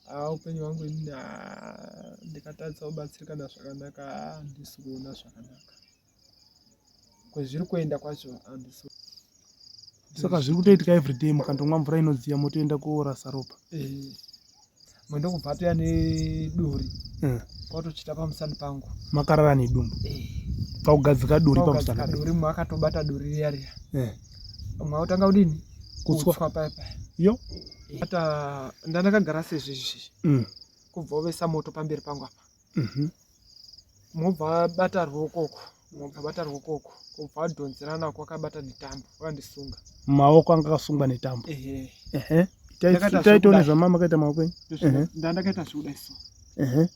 Haa upenyu hwangu ini haa ndikatadza kubatsirikana zvakanaka haa handisi kuona zvakanaka. Kwezviri kuenda kwacho handisi. Saka zviri kutoitika everyday mukandomwa mvura inodziya motoenda korasa ropa. Eh. Mwendo kubva atoya neduri. Eh. Kwatochita pamusana pangu. Makarara nedumbu. Eh. Pakugadzika duri pamusana. Duri mwe akatobata duri riya riya. Eh. Mwe otanga kudini? Kutswa paya paya. Yo. Ata ndandakagara sezvizvi. Kubva ovesa moto pamberi pangu apa. Mobva abata ruoko uku, mobva abata ruoko uku, kubva adhonzerana uku akabata netambo, akandisunga. Maoko anga akasungwa netambo. Ehe. Ehe. Itai tione zvamama makaita maoko enyu. Ehe. Ndandakaita zvekudai so. Ehe.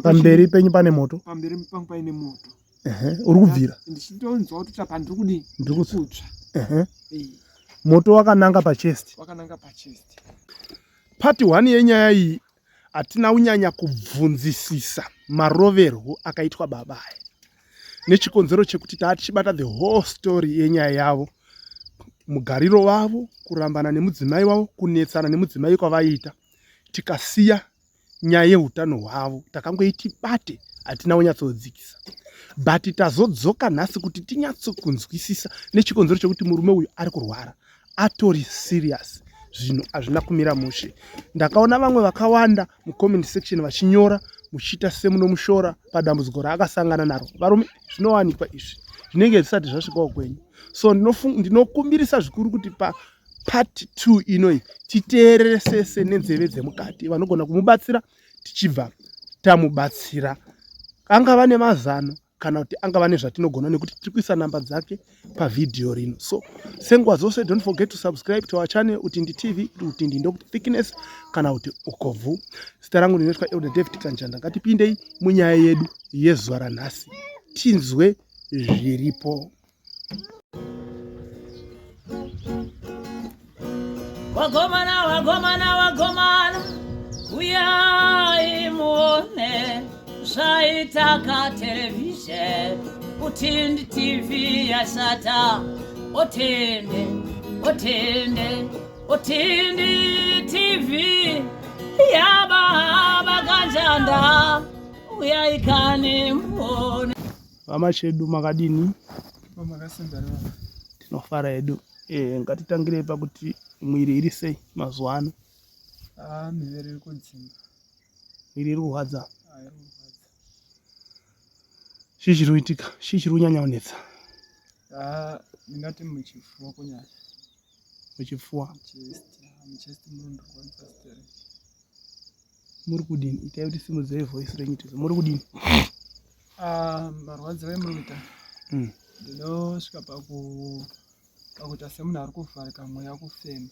Pamberi penyu pane moto. Pamberi pangu paine moto. Ehe, uri kubvira. Ndichitonzwa kuti apa ndiri kudii? Ndiri kutsva. Ehe. Moto wakananga pachest. Wakananga pachest. Part 1 yenyaya iyi hatina kunyanya kubvunzisisa maroverwo akaitwa baba aya nechikonzero chekuti taa tichibata the whole story yenyaya yavo mugariro wavo kurambana nemudzimai wavo kunetsana nemudzimai kwavaiita tikasiya nyaya yeutano hwavo takangoiti bate hatina kunyatsodzikisa but tazodzoka nhasi kuti tinyatsokunzwisisa nechikonzero chekuti murume uyu ari kurwara atori serious zvinhu hazvina kumira mushe ndakaona vamwe vakawanda mucomment section vachinyora muchiita semunomushora padambudziko raakasangana naro varume zvinowanikwa izvi zvinenge zvisati zvasvikawo kwenyu so ndinokumbirisa zvikuru kuti pa part 2 inoyi titeereresese nenzeve dzemukati vanogona kumubatsira tichibva tamubatsira angava nemazano kana kuti angava nezvatinogona nekuti tiri kuisa namba dzake pavhidhiyo rino so senguva dzose don't forget to subscribe to our channel utindi tv kuti utindi ndokuti thickness kana kuti ukobvu zita rangu ndinoitwa elder david kanjanda ngatipindei munyaya yedu yezuva ranhasi tinzwe zviripo Wagomana, wagomana, wagomana, uyai muone zvaitaka television utindi TV yashata otende otende otindi TV yababa kanjanda uyai kani muone. Vamachedu makadini? Tinofara hedu. Eh, ngatitangirei pakuti mwiri iri sei mazuva ano? Ah, miviri iri kudzimba. Mwiri iri kurwadza. Ah, iri kurwadza. Chii chiri kuitika? Chii chiri kunyanya kunetsa? Ah, ndingati muchifuwa kunyanya. Muchifuwa. Muchest, ah, muchest munondirwadza stereki. Muri kudini? Itai kuti simudzei voice renyu tizo. Muri kudini? Ah, marwadziro emuri kuita. Ndinosvika paku pakuita semunhu ari kuvharika mweya kufema.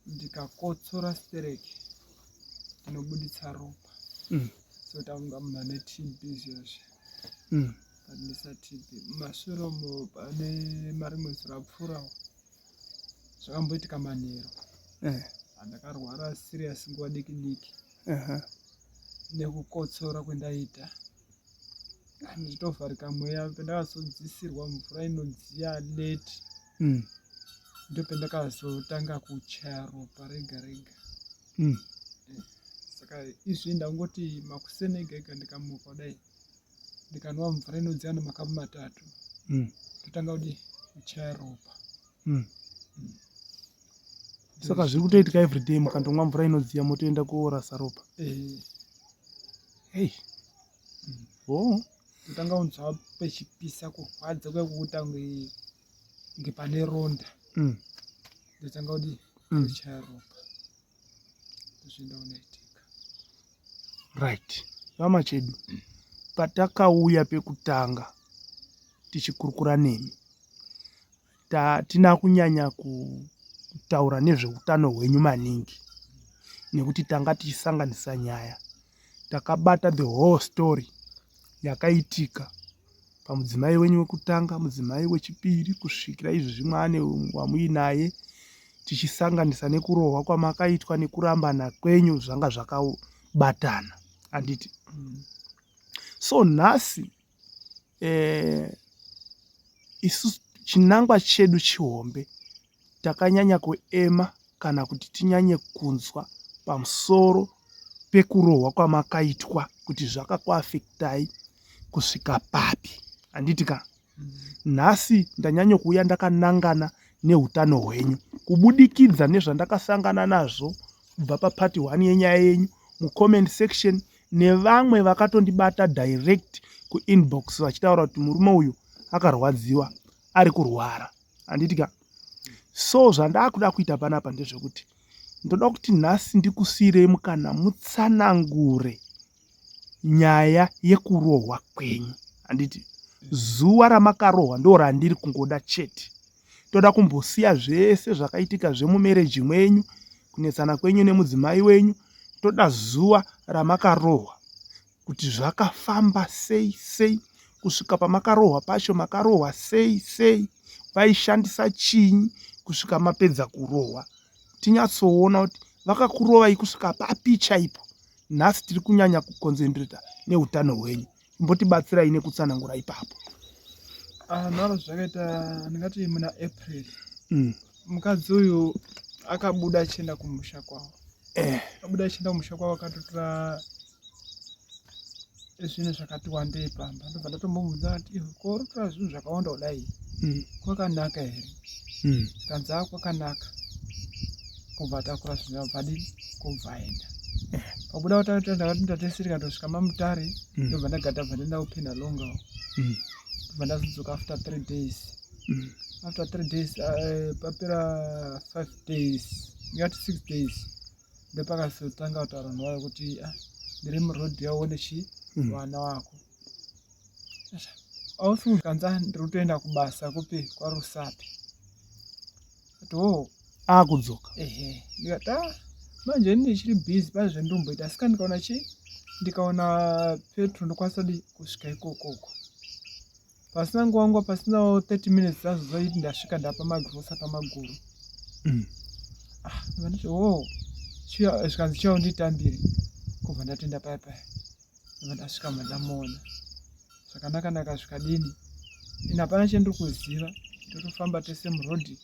Ndikakotsora stereki ndinobuditsa ropa. Soita kunga munhu ane TB zviyazvi. But ndisa TB. Mumashure umo pane marimwe zuro apfuurawo. Zvakamboitika manheru. Andakarwara serious nguva diki diki. Nekukotsora kwendaiita. Ndichitovharika mweya pendakazodzisirwa mvura inodziya late. Ndopendakazotanga kuchaya ropa rega rega. Saka izvi ndangoti makuseni ega ega ndikamuka kudai ndikanwa mvura inodziya nemakapu matatu. Ndotanga kudii kuchaya ropa. Saka zviri kutoitika everyday mukandomwa mvura inodziya motoenda korasa ropa. Hey. Oh. Ndotanga kunzwa pechipisa kurwadza kwekuita kunge pane ronda. Ndotanga kudii kuchaya ropa. Ndozvinda unoitika. Right. Vamachedu. Patakauya pekutanga tichikurukura nemi tatina kunyanya kutaura nezveutano hwenyu maningi nekuti tanga tichisanganisa nyaya takabata the whole story yakaitika pamudzimai wenyu wekutanga mudzimai wechipiri kusvikira izvezvi mwaane wamuinaye tichisanganisa nekurohwa kwamakaitwa nekurambana kwenyu zvanga zvakabatana handiti so nhasi isu chinangwa chedu chihombe takanyanya kuema kana kuti tinyanye kunzwa pamusoro pekurohwa kwamakaitwa kuti zvakakuafektai kusvika papi handiti ka nhasi ndanyanya kuuya ndakanangana neutano hwenyu kubudikidza nezvandakasangana nazvo kubva papati 1 yenyaya yenyu mucomment section nevamwe vakatondibata direct kuinbox vachitaura kuti murume uyu akarwadziwa ari kurwara handiti ka so zvandakuda kuita panapa ndezvekuti ndoda kuti nhasi ndikusiirei mukana mutsanangure nyaya yekurohwa kwenyu handiti zuva ramakarohwa ndo randiri kungoda chete toda kumbosiya zvese zvakaitika zvemumereji mwenyu kunetsana kwenyu nemudzimai wenyu toda zuva ramakarohwa kuti zvakafamba sei sei kusvika pamakarohwa pacho makarohwa sei sei vaishandisa chinyi kusvika mapedza kurohwa tinyatsoona kuti vakakurovai kusvika papi chaipo nhasi tiri kunyanya kuconcentrata neutano hwenyu imbotibatsirai nekutsanangura ipapo ah, nharo zvakaita ndingati muna april mm. mukadzi uyu akabuda achienda kumusha kwavo eh. abuda achienda kumusha kwavo akatotora zvinhu zvakati wandei pamba ndobva ndatombomubvunza kuti iwe ko uri kutora zvinhu zvakawanda kudai mm. kwakanaka here mm. zvikanzi a kwakanaka kubva atakura zvinhu abva adii kubva aenda eh. pabuda ndakati ndatese tikatosvika mamutare mm. ndobva ndagata bva ndaenda kupinda longawo ndobva ndazodzoka after three days after three days eh, papera five days ndingati six days ndopakazotanga kutaura nhova yekuti ah, ndiri muroad yaone chi hmm. vana wako ausi kanza ndiri kutoenda kubasa kupi kwarusapi ati o oh. akudzoka ehe ndikati ah manje ini ndichiri busy pane zvendomboita asi ka ndikaona chi ndikaona petro ndokwanisa di kusvika ikokoko pasina nguva nguva pasinawo 30 minutes azozoiti ndasvika ndapa magrosa pamaguru mm. ah, ndati o oh, zvikanzi chiya unditambire kubva ndatenda paya paya ndobva ndasvika mandamuona zvakanaka naka zvikadini ini hapana chendiri kuziva totofamba tese murodhi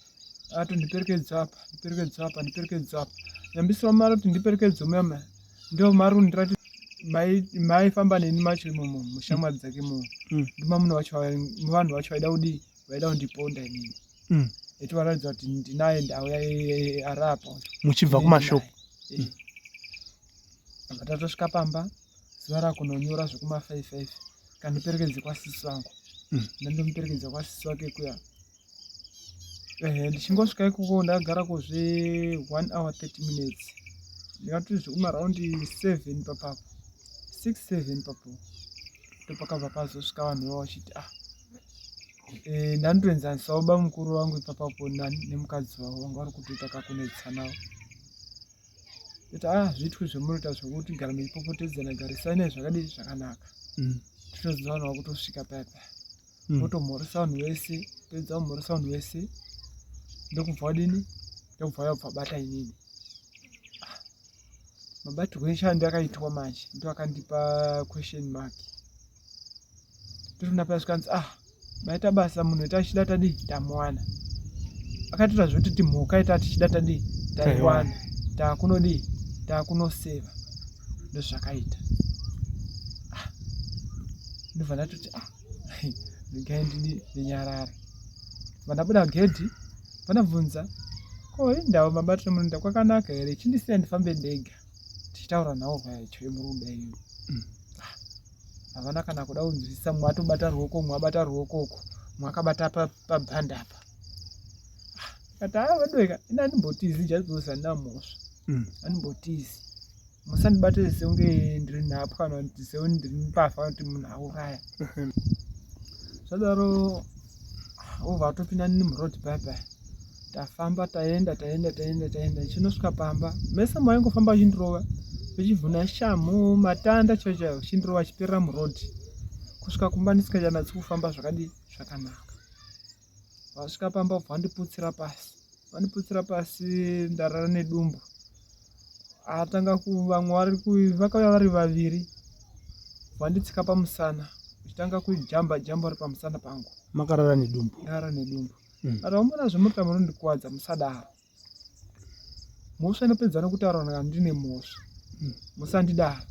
atondiperekedza apa ndiperekedza apa ndiperekedza apa nyambisirwa mari kuti ndiperekedze muyama ndo mari kundirati maifamba neni macho imomo mushamwari dzake imomo mm. ndima wacho vanhu vacho vaida kudii vaida kundiponda inini mm. etovaratidza kuti ndinaye ndauya arapa muchibva kumashopu mm. tatosvika pamba zuva rakunonyora zvekuma 55 kandiperekedze kwasisi vangu ndandomuperekedza kwasisi wake kuya Ehe, ndichingosvika ikoko ndakagara kuzve 1 hour 30 minutes ndikati zvekumaraundi 7 papapo 6 7 papo ndopakabva pazosvika vanhu ivo vachiti ah eh, ndandoenzanisawo bamukuru vangu ipapapo nemukadzi wavo vanga vari kutoita kakunetsanawo kuti ah zviitwe zvemunoita zvekuti gara muchipopotedzana garisanai zvakadii zvakanaka mm. titoziva vanhu vakutosvika paya paya mm. votomhoresa vanhu vese pedza kumhoresa vanhu vese ndokubva vadini ndokubva vabva bata inini ah, mabatirwo eshandi akaitwa manje ndo akandipa question mark ndotoona paya zvikanzi ah maita basa munhu ita achida tadii tamuwana akatoita zvekuti mhuka ita tichida tadii taiwana taakunodii taakunoseva ndozvakaita ah, ndobva ndatoti ah regai ndidi ndinyarare vandabuda gedhi vandabvunza ko indawo mabatiro munoita kwakanaka here chindisiya ndifambe ndega tichitaura nhaurwa yacho yemuruda iyo mm. ah, havana kana kuda kunzwisisa mumwe atobata ruoko mumwe abata ruoko uko mumwe akabata pabhandi apa ah, kati haa vadoika ini andimbotizi just because handina mhosva mm. andimbotizi musandibate sekunge ndiri nhapwa kana kuti sekunge ndiri mbavha kana kuti munhu auraya zvadaro obva atopinda nini muroad paya paya tafamba taenda taenda taenda taenda chinosvika pamba mese maingofamba achindirova vechivhuna shamhu matanda chaiyo chaiyo chindirova achiperera muroad kusvika kumba ndisingachanatsi kufamba zvakadii zvakanaka vasvika pamba obva vandiputsira pasi vandiputsira pasi ndarara nedumbu atanga vamwe vari vakauya vari vaviri vanditsika pamusana uchitanga kujamba jamba uri pamusana pangu makarara nedumbu ndarara nedumbu mm. ati vamona zvemurita munondikuwadza musadaro. Mhosva inopedzwa nekutaura kana ndine mhosva. Musandidaro.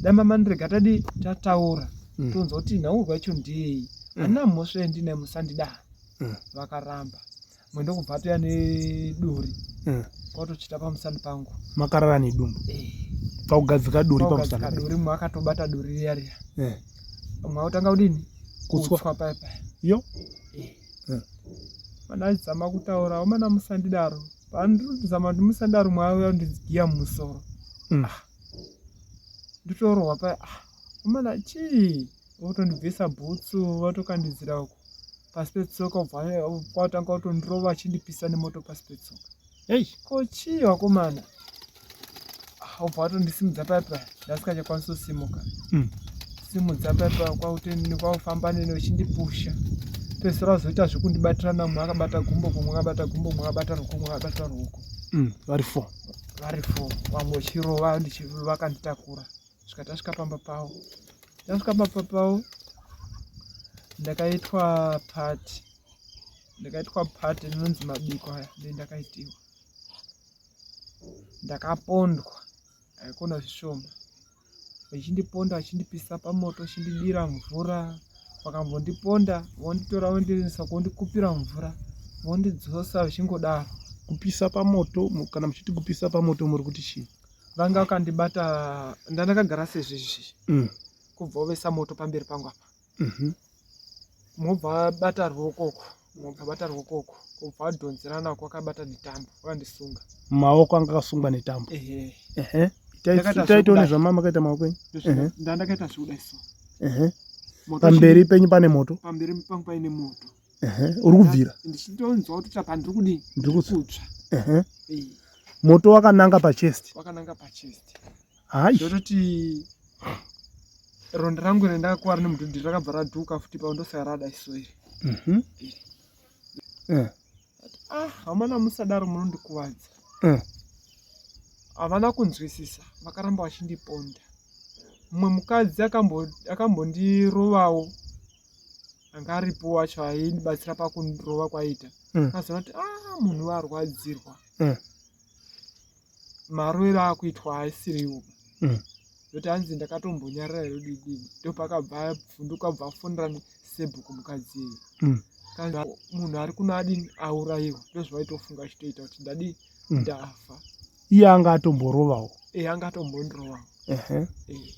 Dai mamandirega tadi tataura tonzwa kuti nhaurwa yacho ndeyei. Handina mhosva yandinayo musandidaro. Vakaramba. Mwe ndokubva atouya neduri. Kwatochita pamusana pangu. Makarara nedumbu. Eh. Pakugadzika duri pamusana. Pakugadzika duri mwe akatobata duri riya riya. Eh. Mwe akutanga kudini? Kutswa paya paya. Yo. Eh. Mandazama kutaura, omana musandidaro. Pandiri kuzama kuti musandidaro mwe auya kundigiya mumusoro. Ah. Ndotorohwa paya. Ah. Omana chii? Votondibvisa bhutsu, votokandidzira uko. Pasi petsoka ubva kwatanga kutondirova achindipisa nemoto pasi petsoka. Hey. Ko chii wakomana? Ah, ubva watondisimudza paya paya ndasikachakwanisi kusimuka. Simudza paya paya kwakufamba neni uchindipusha. Pedzisira wazoita zvekundibatirana mumwe akabata gumbo kumwe akabata gumbo mumwe akabata ruoko mumwe akabata ruoko. Vari 4. Vari 4. Vamwe vachirova vakanditakura. Svika tasvika pamba pavo. Tasvika pamba pavo ndakaitwa party. Ndakaitwa party inonzi mabiko aya ndakaitiwa. Ndakapondwa haikona zvishoma. Vachindiponda vachindipisa pamoto vachindidira mvura. Vakambondiponda vonditora vondiendesa kondikupira mvura vondidzosa vachingodaro. Kupisa pamoto, kana muchiti kupisa pamoto muri kuti chii? Vanga vakandibata ndandakagara sezvizvi. Kubva vovesa moto pamberi pangu apa. Mobva vabata ruoko uku, mobva bata ruoko uku, kubva vadhonzerana uku vakabata netambo, vakandisunga. Maoko anga akasungwa netambo. Ehe. Ehe. Itaitawo nezvamama makaita maoko enyu. Ehe. Ndandakaita zvekudai so. Ehe. Pamberi penyu pane moto. Pamberi pangu paine moto. Ehe. Uri kubvira. Ndichitonzwa kuti pandiri kudii? Ndiri kutsva. Ehe. Moto wakananga pachest. Wakananga pachest. Hai. Ndototi ronda rangu randakakuwara nemudhudhi rakabva radhuka futi pa ndosaka radai so iri. Ah, hamana musadaro munondikuvadza. Havana kunzwisisa, vakaramba vachindiponda. Mumwe mukadzi akambondirovawo anga aripo wacho aindibatsira pakundirova kwaita. Akazoona kuti ah munhu arwadzirwa. Marovero akuitwa haasiriwo. Ndokuti hanzi ndakatombonyarara here didi. Ndopakabva avhunduka abva afonera sebhuku mukadzi iyeye. Kanzi munhu ari kuno adini aurayiwa. Ndozvaitofunga achitoita kuti ndadii ndafa. Iye anga atomborovawo. Eh anga atombondirovawo. Ehe. Eh.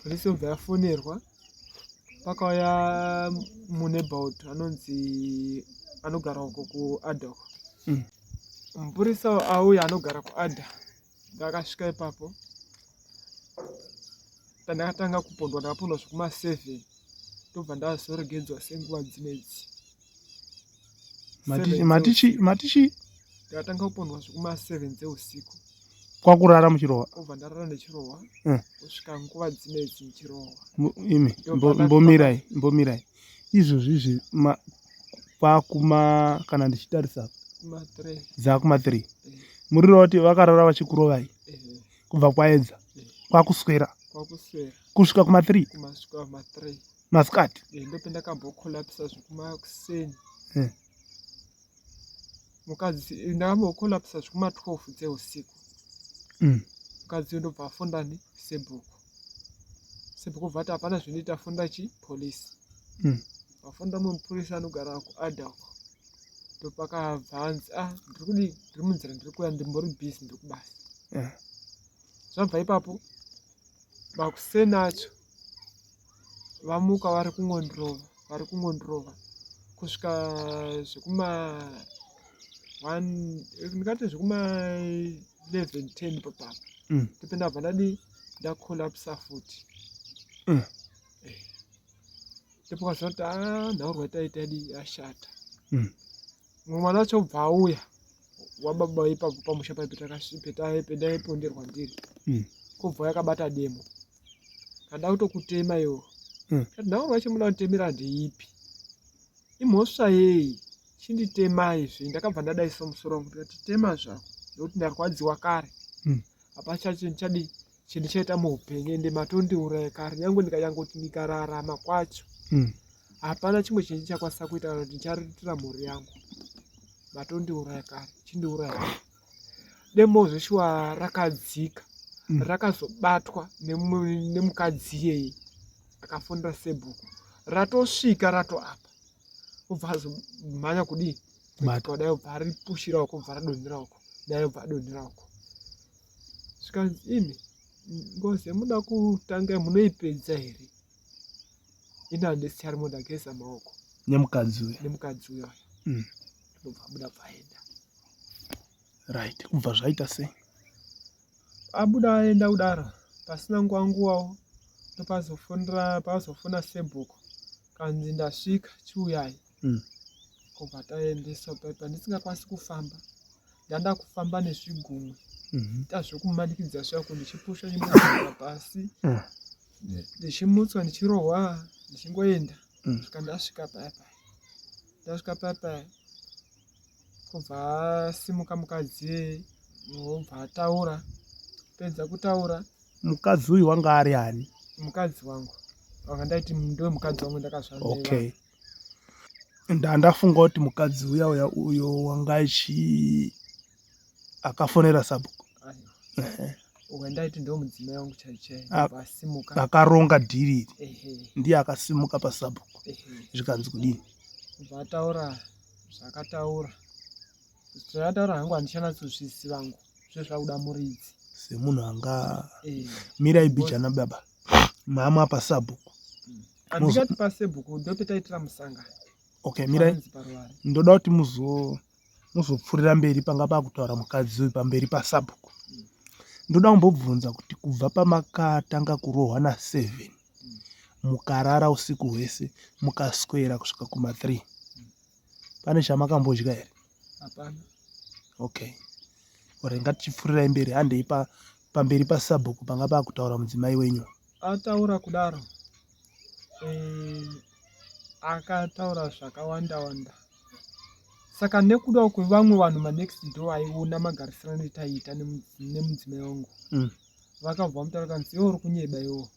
Polisi yobva yafonerwa. Pakauya munebaut anonzi anogara uko kuAdha uko. Mupurisa auya anogara kuAdha. Ndakasvika ipapo. Pandakatanga kupondwa ndakapondwa zvekuma 7. Ndobva ndazoregedzwa senguva dzinedzi. Matichi matichi ndakatanga kupondwa zvekuma 7 dzeusiku. Kwakurara muchirohwa. Kubva ndarara ndichirohwa kusvika nguva dzinedzi ndichirohwa. Imi mbomirai mbomirai. Izvozvi izvi kwakuma kana ndichitarisa kuma 3. Dzakuma 3. Muriro kuti vakarara vachikurovai. Kubva kwaedza. Kwakuswera. Kwakuswera. Kusvika kuma 3. Kumasvika kuma 3. Masikati. Ndopendakambokolapsa zvekuma kuseni. Mukadzi ndakambokolapsa zvekuma 12 dzeusiku. Mukadzi ndobva afunda ni sebhuku. Sebhuku bva ati hapana zvinoita funda chi police. Vafunda mupurisa anogara kuAdha uko. Ndopakabva anzi ah ndiri kudii ndiri munzira ndiri kuuya ndimbori busy ndiri kubasa. Zvabva ipapo makuseni acho vamuka vari kungondirova vari kungondirova kusvika zvekuma 1 ndingati zvekuma 11 10 ipapo. Ndopenda bva ndadii ndakolapsa futi. Ndopakaziva kuti ah nhaurwa taita dii yashata. Mumwe mwana wacho obva auya wababa ipapo pamusha pendaiponderwa ndiri. Kobva yakabata demo. Kada kutokutema iwo. Kati nhaurwa yacho munoda kunditemera ndeipi? Imhosva yei? Chinditemai zve. Ndakabva ndadaisa musoro wangu ndikati tema zvako nekuti ndarwadziwa kare. Hapachadi chindichaita muupenyu ende matondiuraya kare nyange ndikanyangoti ndikararama kwacho. Hapana chimwe chinhu ndichakwanisa kuita kana kuti ndichariritira mhuri yangu. Matondiuraya kare, chindiuraya. Demo zveshuwa rakadzika. Rakazobatwa nemukadzi iyeye akafonera sebhuku. Ratosvika rato apa. Obva azomhanya kudii? Kudai obva aripushira uko obva radonhera uko. Dai obva adonhera uko. Zvikanzi imi ngozi yamuda kutanga munoipedza here? Ini handisi charimo ndageza maoko. Nemukadzi uyo. Nemukadzi uyo. Ndobva abuda bva aenda. Right, kubva zvaita sei? Abuda aenda kudaro pasina nguva nguvawo ndopazofonera pazofona sebhuku kanzi ndasvika chiuyai. Kubva taendeswa paipa ndisingakwanisi kufamba ndanda kufamba nezvigumwe tazvekumanikidza zvako ndichipusha nyimba pasi ndichimutswa ndichirohwa ndichingoenda svika ndasvika paya paya ndasvika paya paya kubva asimuka mukadzi obva ataura pedza kutaura Mukadzi uyu wanga ari ani? Mukadzi wangu wanga ndaiti ndiwe mukadzi wangu ndakazvara. Okay. Ndandafunga kuti mukadzi uya uya uyo wanga achi akafonera sabhuku. Uyo ndaiti ndiwo mudzimai wangu chaichai asimuka. Akaronga dhiri iri. Ndiye akasimuka pasabhuku. Zvikanzi kudini? Kubva ataura zvakataura. Zvakataura hangu handichanyatsozviziva hangu. Zvezvakuda muridzi. Semunhu anga mirai bijana baba. Mama pasabhuku. Handingati pasabhuku ndopetaitira musangano. Okay, mirai. Ndoda kuti muzopfurira mberi panga pakutaura mukadzi uyu pamberi pasabhuku. Ndoda kumbobvunza kuti kubva pamakatanga kurohwa na 7 mukarara usiku hwese mukaswera kusvika kuma 3 pane chamakambodya here? Hapana. Okay. Ore ngatichipfurirai mberi handei pamberi pasabhuku panga pakutaura mudzimai wenyu. Ataura kudaro akataura zvakawanda wanda saka nekuda kwevamwe vanhu manext door aiona magarisirano etaiita nemudzimai wangu vakabva vamutaura kanzi iwe uri kunyeba iwo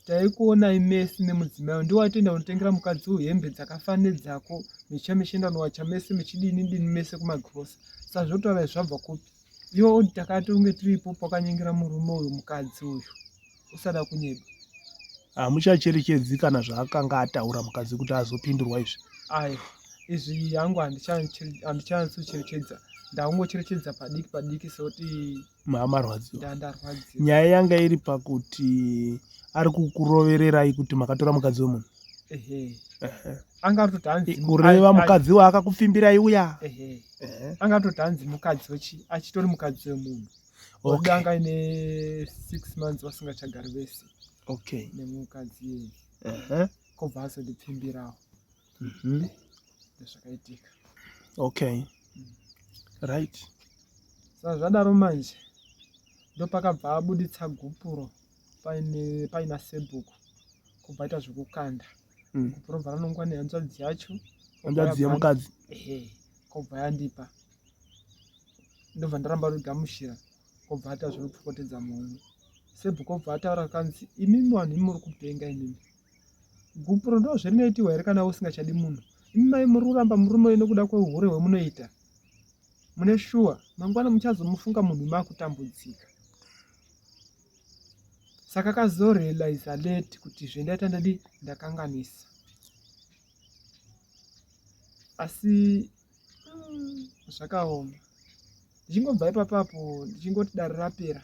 taikuonai mese nemudzimai wangu ndiwe waitoenda kunotengera mukadzi uyu hembe dzakafanana nedzako micha michienda kunowacha mese michidini dini mese kumagirosa saka zvotaura izvi zvabva kupi iwe oti takati unge tiripo pakanyengera murume uyu mukadzi uyu usada kunyeba. Hamuchacherechedzi kana zvaakanga ataura mukadzi kuti azopindurwa izvi? Ayo izvi hangu handichanatsocherechedza, ndakungocherechedza padiki padiki sekuti Marwadziwa. Ndarwadziwa. Nyaya yanga iri pakuti ari kukurovererai kuti makatora mukadzi wemunhu. Ehe. Anga atoti hanzi kureva mukadzi waakakupfimbirai uya. Ehe. Anga atoti hanzi mukadzi wechi achitori mukadzi wemunhu. Okay. Anga aine 6 months vasingachagari vese. Okay. Nemukadzi iyeye. Ehe. Kobva azondipfimbirawo. Ndozvakaitika. Okay. Right. Saka zvadaro manje ndopakabva abuditsa gupuro paine paina sebhuku kubva aita zvekukanda. Gupuro bva ranongwa nehanzvadzi yacho. Hanzvadzi yemukadzi. Ehe. Kobva yandipa. Ndobva ndaramba ndigamuchira kobva aita zvekupopotedza muhomwe. Sebhuku obva ataura kanzi imimi vanhu imi muri kupenga imimi. Gupuro ndozverinoitiwa here kana usingachadi munhu? Imi mai muri kuramba murume uyu nekuda kwehure hwemunoita. Mune shuwa mangwana muchazomufunga munhu makutambudzika. Saka akazorealiza late kuti zvendaita ndadi ndakanganisa. Asi zvakaoma. Ndichingobva ipapapo ndichingoti dare rapera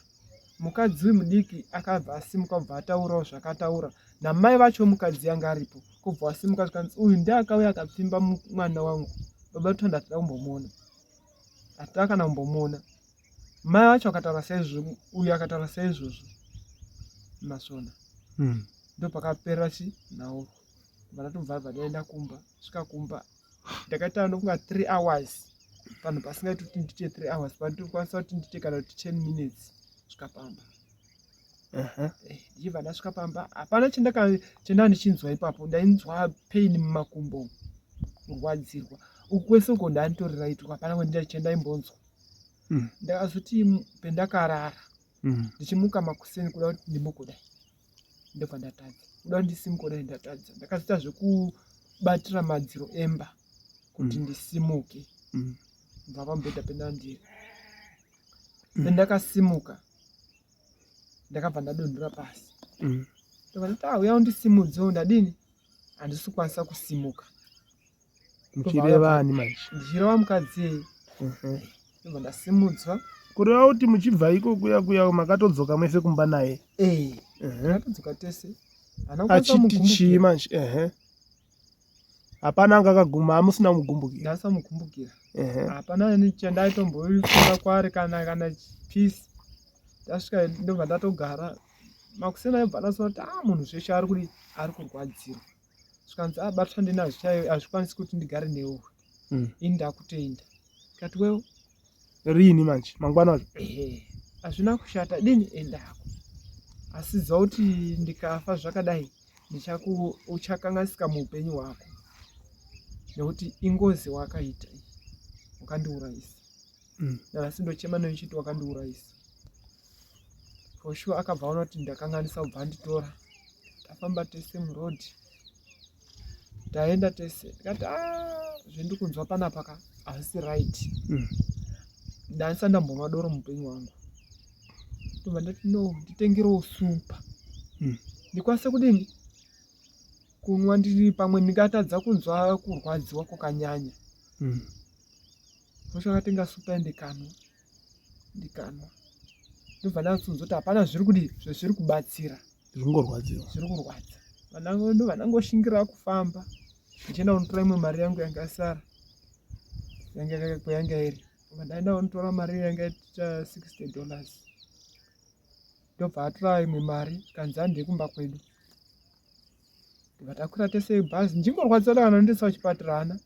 mukadzi uyu mudiki akabva asimuka kubva ataurawo zvakataura namai vacho mukadzi yanga aripo kubva wasimuka zvikanzi uyu ndiye akauya akapfimba mwana wangu baba Thanda hatina kumbomuona hatina kana kumbomuona mai vacho akataura saizvozvo uyu akataura saizvozvo masvona ndopakapera chi nhaurwa vanatobva bva kumba svika kumba ndakaita ndokunga 3 hours panhu pasingaiti kuti ndite 3 hours pandikwanisa kuti ndite kana kuti 10 minutes svika pamba. Ndichibva ndasvika pamba hapana chendanga ndichinzwa ipapo, ndainzwa pain mumakumbo, kurwadzirwa uku kwese uko ndanditori right uko hapana chendaimbonzwa. Ndakazoti pendakarara ndichimuka makuseni kuda kuti ndimuke kudai ndobva ndatadza kuda kuti ndisimuke kudai ndatadza. Ndakazoita zvekubatira madziro emba kuti ndisimuke. Kubva pamubhedha pendandiri. Pendakasimuka ndakabva ndadonhera pasi. Ndobva ndati ah uya undisimudzewo ndadini? Handisi kukwanisa kusimuka. Muchireva ani manje? Ndichireva mukadzi. Ndobva ndasimudzwa. Kureva kuti muchibva iko kuya kuya makatodzoka mese kumba naye? Eh. Takatodzoka tese. Achiti chii manje? Ehe. Hapana anga akaguma amusina kumugumbukira. Ndasamugumbukira. Hapana chandaitombofunga kwaari kana kana peace. Ndasvika ndobva ndatogara. Makuseni aibva ndazoona kuti ah munhu zveshe ari kudi ari kurwadzirwa. Zvikanzi ah batwa ndinazvo chaiyo hazvikwanisi kuti ndigare newe. Ini ndakutoenda. Ndikati well Riini manje? Mangwana wacho? Ehe. Hazvina kushata dini endako. Asi ziva kuti ndikafa zvakadai ndichaku uchakanganisika muupenyu hwako. Nekuti ingozi wakaita iyi. Wakandiurayisa. Nanhasi ndochema newe chiti wakandiurayisa. For sure akabva aona kuti ndakanganisa kubva anditora. Tafamba tese muroad. Taenda tese. Ndikati ah zvendiri kunzwa panapa ka hazvisi right. Ndandisati ndambomwa doro muupenyu hwangu. Ndobva ndati no nditengerewo super. Ndikwanise kudini? Kunwa ndiri pamwe ndingatadza kunzwa kurwadziwa kwakanyanya. Osho akatenga super ndikanwa. Ndikanwa. Ndobva ndasunzwa kuti hapana zviri kudii zvezviri kubatsira. Zviri kungorwadziwa. Zviri kurwadza. Ndobva ndangoshingira kufamba. Ndichienda kunotora imwe mari yangu yanga yasara. Yanga yanga iri. Ndobva ndaenda kunotora mari yanga yaita $60. Ndobva atora imwe mari kanzi handei kumba kwedu. Ndobva takwira tese bhazi. Ndichingorwadziwa kana ndondisa kuchipatara hana.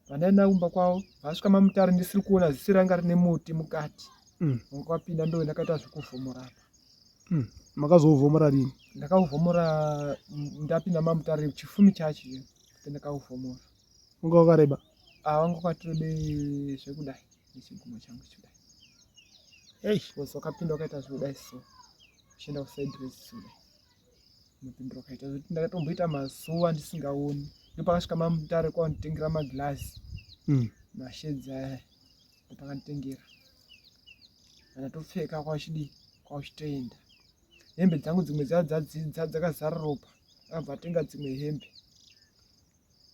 Pandaenda kumba kwavo vasvika mamutare ndisiri kuona ziso ranga rine muti mukati. Wanga wapinda ndo ndakaita zvekuvhomora apa. Makazouvhomora rini? Ndakauvhomora ndapinda mamutare chifumi chacho ndakauvhomora. Wanga wakareba? Ah, wanga wakatirebe zvekudai nechigumo changu chikudai. Hey. Because wakapinda wakaita zvekudai so. Uchienda kuside reziso kudai. Mapindiro akaita zvekuti ndakatomboita mazuva ndisingaoni. Ndopakasvika mamutare kwanditengera maglass. Mashedzi aya ndopakanditengera. Ndatopfeka kwachidii kwachitoenda. Hembe dzangu dzimwe dzaiva dzakazara ropa. Akabva atenga dzimwe hembe.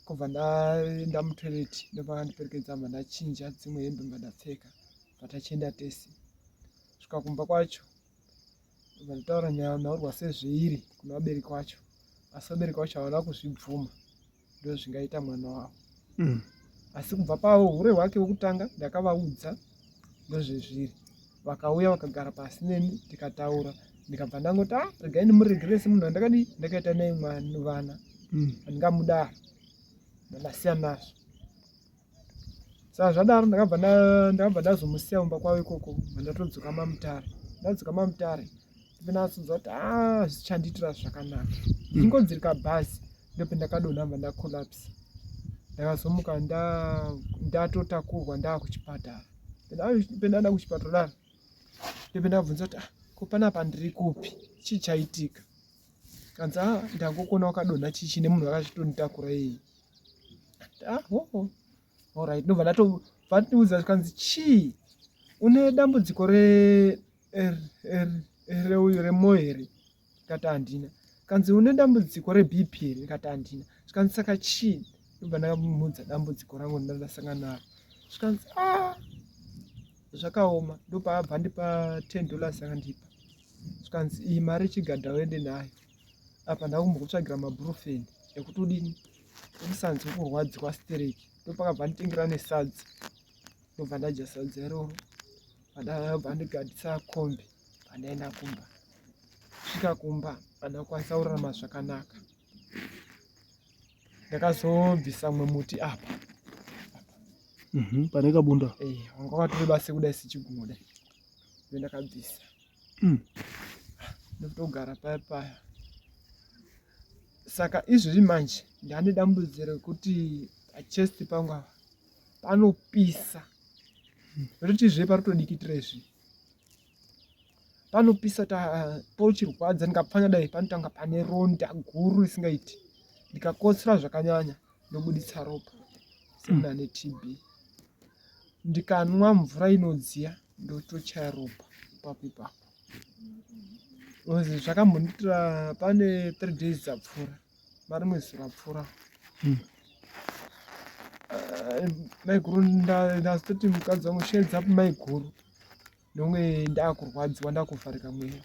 Kubva ndaenda mutoilet ndopakandiperekedza bva ndachinja dzimwe hembe bva ndapfeka. Bva tachienda tese. Kusvika kumba kwacho ndataura nyaya nhaurwa sezveiri kuna vabereki vacho. Asi vabereki vacho havana kuzvibvuma. Ndozvingaita mwana wavo. Asi kubva pavo hure hwake hwekutanga ndakavaudza ndozvezviri. Vakauya vakagara pasi neni tikataura. Ndikabva ndangoti ah regai ndimuregerere semunhu wandakadii ndakaita naye mwana vana. Handingamudaro. Ndasiya nazvo. Saka zvadaro ndakabva ndakabva ndazomusiya kumba kwavo ikoko ndatodzoka mamutare. Ndadzoka mamutare ndopendakazonzwa kuti ah zvichandiitira zvakanaka. Ndichingodzirika bhazi ndopendakadonha bva ndacollapse. Ndakazomuka ndatotakurwa ndakuchipatara. Pendaenda kuchipatara daro ndopendakabvunza kuti ah ko panapa ndiri kupi chii chaitika. Kanzi ah ndangokona wakadonha chichi nemunhu akachitonitakura iyeye. Ah oh alright ndobva ndatovatiudza zvikanzi chii une dambudziko re reuyu remoyo here ndikati handina. Kanzi une dambudziko reBP here ndikati handina. Zvikanzi saka chii ndobva ndamuudza dambudziko rangu randasangana naro. Zvikanzi ah zvakaoma ndopaabva andipa $10 akandipa. Zvikanzi iyi mari chigadha uende nayo. Apa ndakumbokutsvagira mabrufen ekuti udini usanzwe kurwadziwa stereki. Ndopakabva anditengera nesadza. Ndobva ndadya sadza iroro. Ndabva andigadhisa kombi pandaenda kumba. Svika kumba handakwanisa kurarama zvakanaka. Ndakazobvisa mumwe muti apa. Pane kabunda. Eh, wanga wakatoreba sekudai sechigumo dai. Ndakabvisa. Ndokutogara paya paya. Saka izvozvi manje ndane dambudziko rekuti pachest pangu apa panopisa. Rotizve parotodikitira izvi. Panopisa pochirwadza ndikapfanya dai panotanga pane ronda guru risingaiti. Ndikakotsora zvakanyanya ndobuditsa ropa semunhu ane TB. Ndikanwa mvura inodziya ndotochaya ropa ipapo ipapo. Because zvakambondiitira pane 3 days dzapfuura, marimwe zuva rapfuura. Maiguru ndazototi mukadzi wangu sheedza maiguru ndomwe ndakurwadziwa ndakuvharika mweya.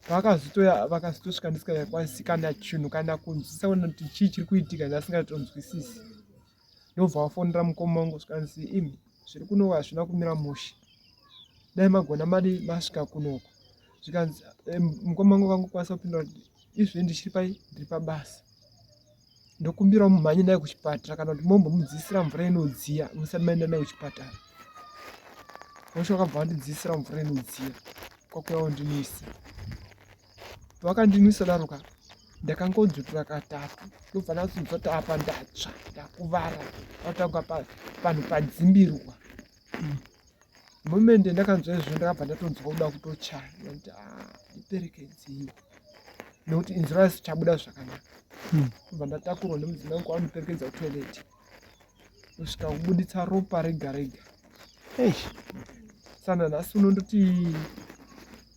Vakazotouya vakazotosvika ndisingakwanisi kana chinhu kana kunzwisisa kuti chii chiri kuitika ndasingatonzwisisi. Ndobva vafonera mukoma wangu zvikanzi imi zviri kuno hazvina kumira mushe dai magona madi masvika kunoko zvikanzi eh, mukoma wangu vangokwanisa kupindura kuti izvi ndichiri pai ndiri pabasa ndokumbirawo mumhanye naye kuchipatara kana kuti mombomudziisira mvura inodziya musati maenda naye kuchipatara osho vakabva vandidziisira mvura inodziya kwakuya wondinwisa Vakandinwisa daro ka ndakangodzutura katatu ndobva ndasunzwa kuti apa ndatsva ndakuvara patanga panhu padzimbirwa moment yandakanzwa izvo ndakabva ndatonzwa kuda kutochaya ndati ah, ndiperekedzei nekuti inzwi rasichabuda zvakanaka hmm. ndobva ndatakurwa nemudzimai wangu kwavandiperekedza kutoilet kusvika kubuditsa ropa rega rega Eish. Sana nhasi uno ndoti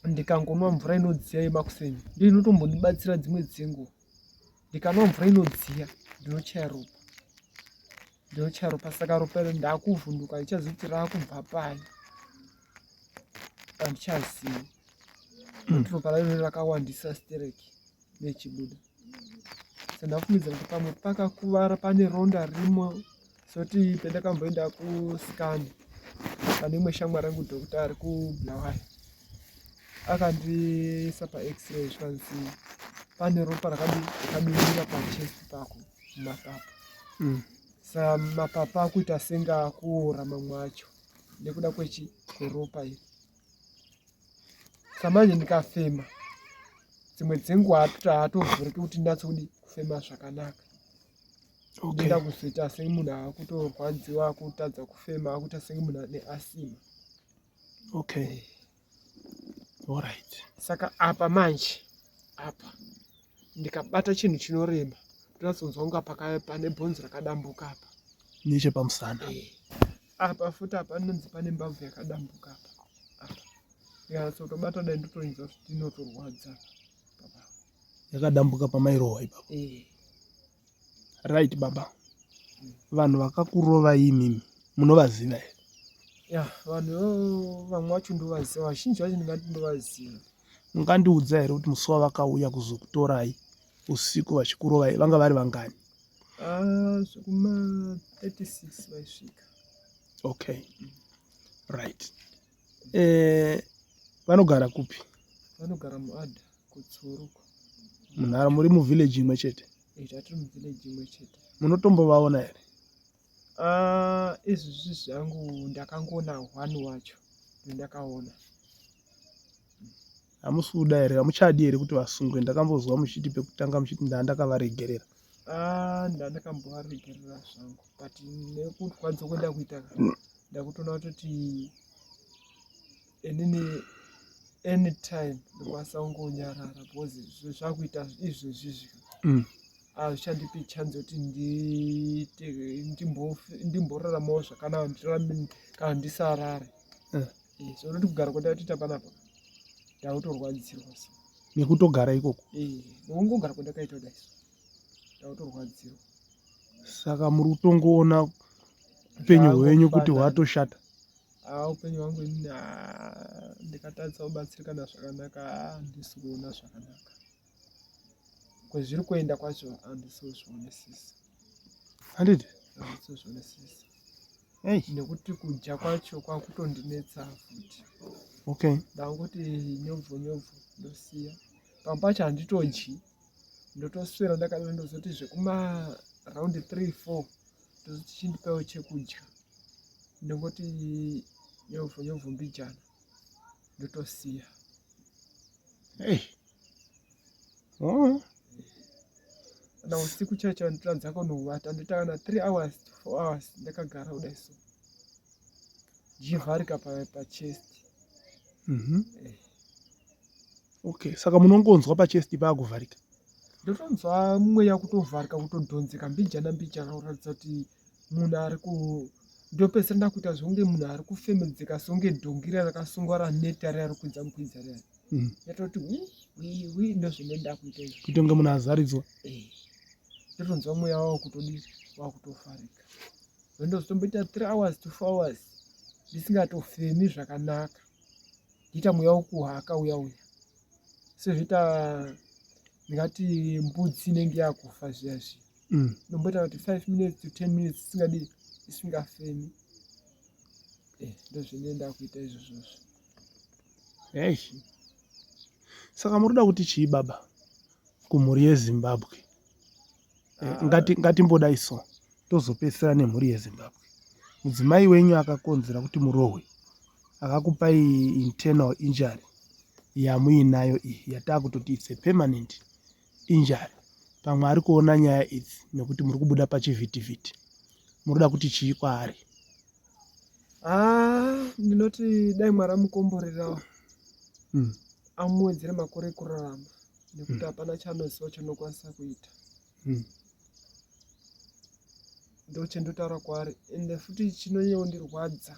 ndikangonwa mvura inodziya yemakuseni ndiyo inotombondibatsira dzimwe dzenguva. Ndikanwa mvura inodziya ndinochaya ropa, ndinochaya ropa saka ropa iro ndakuvhunduka handichazivi kuti rakubva pai, handichazivi nekuti ropa racho rakawandisa stereki. nechibuda so ndafungidzira kuti pamwe pakakuvara pane ronda ririmo soti pendakamboenda kuscan pane imwe shamwari yangu doctor ari kubulawayo akandiisa pax-ray zvikanzi pane ropa rakadurira pachest pako mumapapu mm. sa mapapu akuita senge akuora mamwe acho nekuda kwechi kweropa iri Samanje ndikafema dzimwe dzenguva haatovhuriki kuti ndinatse kudi kufema zvakanaka. Okay. Ndoda kuzoita senge munhu akutorwadziwa akutadza kufema akuita senge munhu ane asima. Okay. All right. Saka apa manje apa ndikabata chinhu chinorema ndinatsonzwa kunga pane bhonzo rakadambuka apa. Nechepamusana. Eh. Apa futi apa anonzi pane mbabvu yakadambuka apa. Apa. Ndikanyatsobata dai ndotoinzwa kuti inotorwadza baba. Yakadambuka pamairohwa ipapo. Eh. Right baba. Vanhu vakakurovai imimi munovaziva here? Ya, vanhu vamwe vacho ndovaziva, vazhinji vacho ndingati ndovaziva. Mungandiudza here kuti musi wavakauya kuzokutorai usiku vachikurovai vanga vari vangani? Ah, zvekuma 36 vaisvika. Okay. Right. Eh, vanogara kupi? Vanogara muAda kuTsuru. Munhara muri muvillage imwe chete? Eh, tatiri muvillage imwe chete. Munotombovaona here? Ah, izvizvi zvangu ndakangoona one wacho ndakaona. Hamusi kuda here? Hamuchadi here kuti vasungwe? Ndakambozwa muchiti pekutanga muchiti ndandakavaregerera. Ah, ndandakambovaregerera zvangu but nekurwadza kwenda kuita ndakutoona kutoti inini anytime ndokwanisa kungonyarara because zvakuita izvezvizvi mm. hazvichandipi ah, chance yekuti ndimboraramawo zvakanaka ndirarame kana ndisarare eh. Eh, so noti kugara kwandakatoita panapa ndakutorwadzirwa so nekutogara ikoko eh, nekungogara kwandakaita kudai so ndakutorwadzirwa saka muri kutongoona upenyu hwenyu kuti hwatoshata ah, upenyu hwangu ini ah, ndikatadza kubatsirikana zvakanaka handisi kuona zvakanaka kwezviri kuenda kwacho handisi kuzvionesisa handiti handisi kuzvionesisa hey. nekuti kudya kwacho kwakutondinetsa futi okay ndangoti nyobvo nyobvo ndosiya pamwe pacho handitodyi ndotoswera ndakadaro ndozoti zvekuma round 3 4 ndozoti chindipawo chekudya ndongoti nyobvo nyobvo mbijana ndotosiya hey. Oh. Kana usiku chaicho chaicho ndotadza kunovata ndoita kana 3 hours to 4 hours ndakagara kudai so ndichivharika pachest mm -hmm. eh. Okay, saka munongonzwa pachest paakuvharika? Ndotonzwa mweya kutovharika kutodhonzeka mbijana mbijana kuratidza kuti munhu ari ku Ndopedzisira ndakuita zvonge munhu ari kufemedzeka songe dhongi riya rakasungwa raneta riya rikwidza mukwidza riya. Yatoti wi wi wi ndozvine ndakuita izvo. Kuita kunge munhu azaridzwa. Eh. Ndotonzwa mweya wawo kutodii wakutofarika. Ndozotomboita 3 hours to 4 hours ndisingatofemi zvakanaka. Ndiita mweya wokuhaka uya uya. Sezvoita ndingati mbudzi inenge yakufa zviya zviya. Ndomboita kuti 5 minutes to 10 minutes isingadii isingafemi. Eh, ndozvinoenda kuita izvozvozvo. Hey. Saka muri kuda kuti chii baba kumhuri yeZimbabwe? Eh, ngati ngatimbodai so tozopedzisira nemhuri yeZimbabwe. Mudzimai wenyu akakonzera kuti murohwe akakupai internal injury yamuinayo iyi yatakutoti it's a permanent injury. Pamwe ari kuona nyaya idzi nekuti muri kubuda pachivhitivhiti. Muri kuda kuti chii kwaari? Ah, ndinoti dai Mwari amukomborerawo amuwedzere makore ekurarama nekuti hapana chaanoziva chanokwanisa kuita. Ndochendotaura kwaari ende futi chinonyanyondirwadza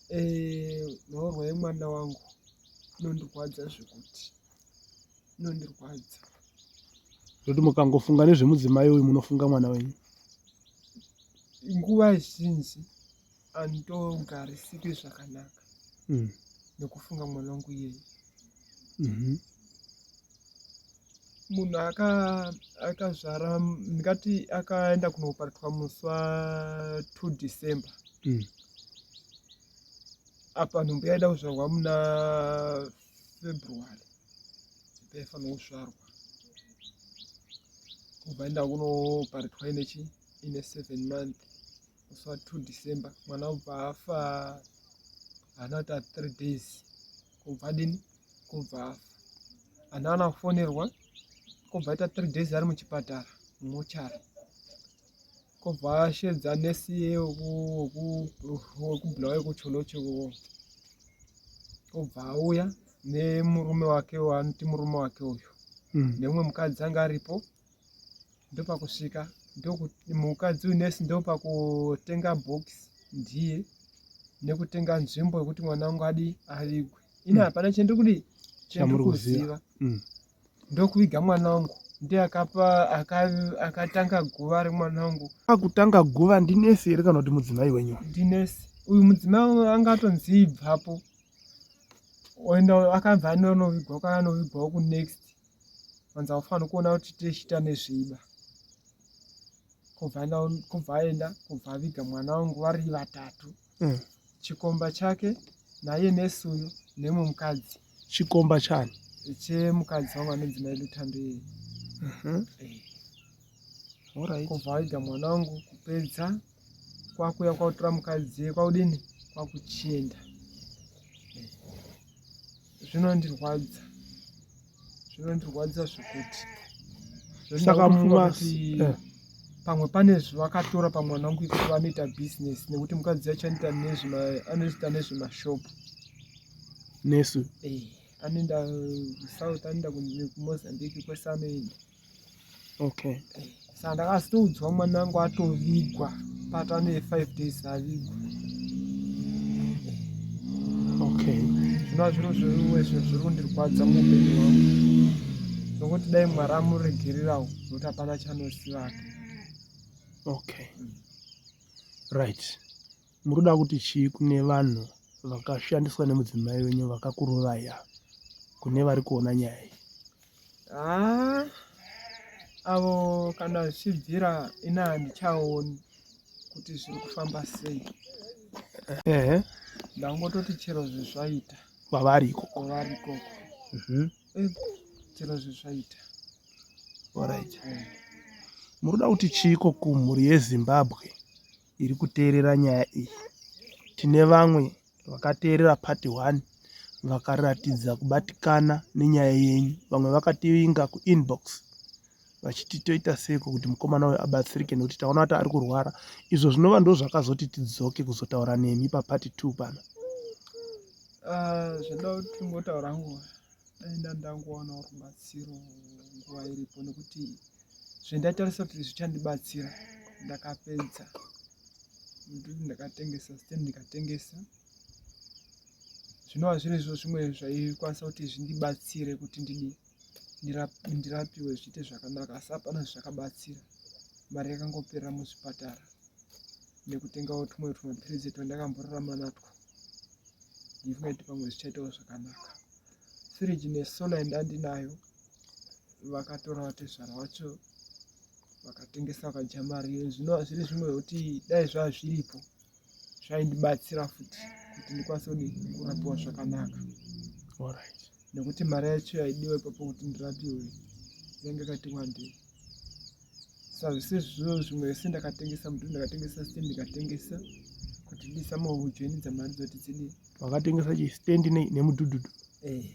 eh, nhaurwa yemwana wangu inondirwadza zvekuti inondirwadza. Zvekuti mukangofunga nezvemudzimai uyu munofunga mwana wenyu. Nguva zhinji handitogarisiki zvakanaka nekufunga mwana wangu iyeye. Munhu akazvara ndingati akaenda kunoparitwa musi wa 2 December. Apa nhumbu yaida kuzvarwa muna February paifanirwa kuzvarwa. Kubva aenda kunoparitwa ine chi ine 7 month musi wa 2 December mwana obva afa haana kuita 3 days kubva adini kubva afa. Haana kana kufonerwa kubva aita 3 days ari muchipatara mumochari. Kubva ashedza nesi wekuBulawayo kuCholocho ikoko. Kubva auya nemurume wake waanoti murume wake uyu nemumwe mukadzi anga aripo. Ndopakusvika mukadzi uyu nesi ndopakutenga box ndiye nekutenga nzvimbo yekuti mwana wangu adi avigwe. Ini hapana chendiri kudii chendiri kuziva. Ndokuviga mwana wangu ndiye akapa akatanga guva remwana wangu. Akutanga guva ndinesi here kana kuti mudzimai wenyu? Ndinesi. Uyu mudzimai wangu anga atonzi ibvapo. Oenda akabva anonovigwa kwaanonovigwawo kunext. Vanzi haufaniri kuona kuti tichiita nezveiba. Kubva aenda kubva aviga mwana wangu vari vatatu. Chikomba chake naye nesi uyu nemumwe mukadzi. Chikomba chani? Chemukadzi wangu anonzi Mai Luthando iyeye. Alright. Kubva aviga mwana wangu kupedza kwakuya kwakutora mukadzi kwakudini kwakuchienda. Zvinondirwadza. Zvinondirwadza zvekuti. Saka kuti pamwe pane zvavakatora pamwana wangu ikuti vanoita business nekuti mukadzi yacho anoita nezvema anoita nezvemashopu. Nesu. Eh, anoenda South anoenda kuMozambique kwese anoenda. Okay. Saka ndakazotoudzwa mwana wangu atovigwa patane 5 days avigwa. Okay. Zvinova zviro zvimwe zvinhu zviri kundirwadza muupenyu hwangu. Nokuti dai Mwari amuregererawo nokuti hapana chaanoziva hake. Okay. Right. Muri kuda kuti chii kune vanhu vakashandiswa nemudzimai wenyu vakakurovai ava kune vari kuona nyaya iyi? Ah, avo kana zvichibvira ini handichaoni kuti zviri kufamba sei. Ehe. Ndangototi chero zvezvaita. Kwavari ikoko. Kwavari ikoko. Chero zvezvaita. Alright. Muri kuda kuti chiiko kumhuri yeZimbabwe iri kuteerera nyaya iyi? Tine vamwe vakateerera part 1 vakaratidza kubatikana nenyaya yenyu. Vamwe vakativinga kuinbox vachiti toita seiko kuti mukomana uyu abatsirike nekuti taona kuti ari kurwara. Izvo zvinova ndozvakazoti tidzoke kuzotaura nemi papart 2 pano. Zvindoda kuti tingotaura hangu dai ndangowanawo rubatsiro nguva iripo nekuti zvendaitarisa kuti zvichandibatsira Ndakapedza mudhudhu ndakatengesa, stand ndikatengesa, zvinova zviri izvo zvimwe zvaikwanisa kuti zvindibatsire kuti ndidi ndirapiwe zviite zvakanaka, asi hapana zvakabatsira. Mari yakangoperera muzvipatara nekutengawo tumwe tumapiritsi twandakamborarama natwo, ndifunga kuti pamwe zvichaitawo zvakanaka. Firiji nesolar yandandinayo vakatora vatezvara vacho vakatengesa vakadya mari iyo, zvinova zviri zvimwe zvekuti dai zvava zviripo zvaindibatsira futi kuti ndikwanise kudii kurapiwa zvakanaka. Alright. Nekuti mari yacho yaidiwa ipapo kuti ndirapiwe yange yakati wandei. Saka zvisizvo zvimwe zvese ndakatengesa muti, ndakatengesa stand, ndikatengesa kuti ndisamojoinidza mari dzoti dzidii. Wakatengesa chi stand nei nemudhudhudhu? Eh.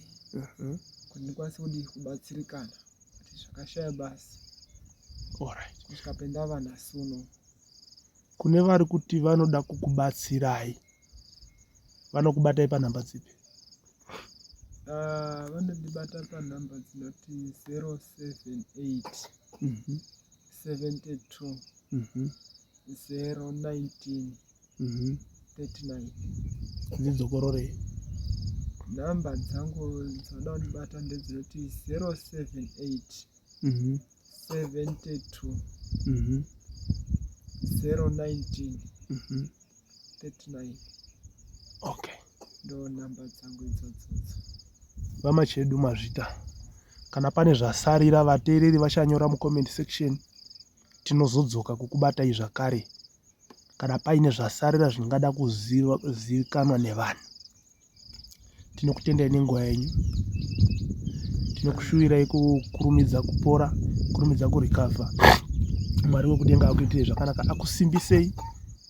Kuti ndikwanise kudii kubatsirikana kuti zvakashaya basa. Alright. Kusvika pendava nhasi uno. Kune vari kuti vanoda kukubatsirai vanokubatai panhamba dzipi? Vanondibata panhamba dzinoti 078 72 019 39. Dzidzokororei. Nhamba dzangu dzinoda kundibata ndedzinoti 078 72 019 39. Okay. Ndo nhamba dzangu idzodzodzo. VaMachedu, mazvita. Kana pane zvasarira vateereri vachanyora mucomment section, tinozodzoka kukubatai zvakare kana paine zvasarira zvingada kuzivikanwa nevanhu. Tinokutendai nenguva yenyu, tinokushuvirai kukurumidza kupora, kurumidza kurecover. Mwari wekudenga akuitirei zvakanaka, akusimbisei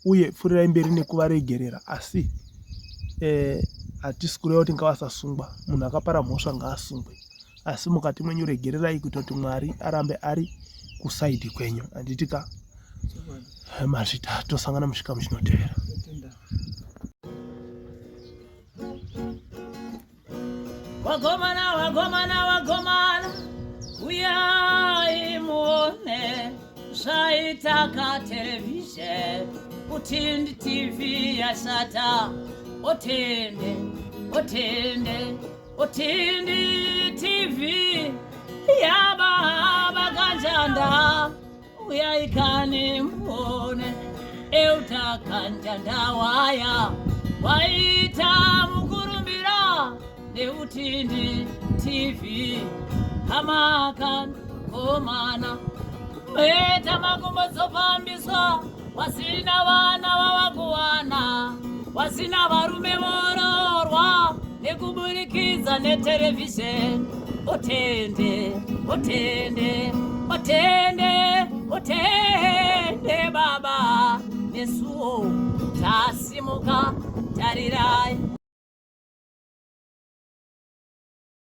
uye pfuurirai mberi nekuvaregerera. Asi hatisi kureva kuti ngavasasungwa, munhu akapara mhosva ngaasungwe, asi mukati mwenyu regererai kuitira kuti Mwari arambe ari kusaidhi kwenyu. Handiti ka? Mazvita, tosangana muchikamu chinotevera. Wagomana, wagomana, wagomana, uyai muone zvaitaka television Utindi TV yashata. Otende, otende, Utindi TV yababa kanjanda, uyai kani muone euta kanjanda waya waita mukurumbira neUtindi TV. Hamakan komana meta makumbo dzofambiswa, wasina vana vavakuwana, wasina varume vororwa nekuburikidza neterevhizheni. Otende, otende, otende, otende baba, nesuwo tasimuka tarira.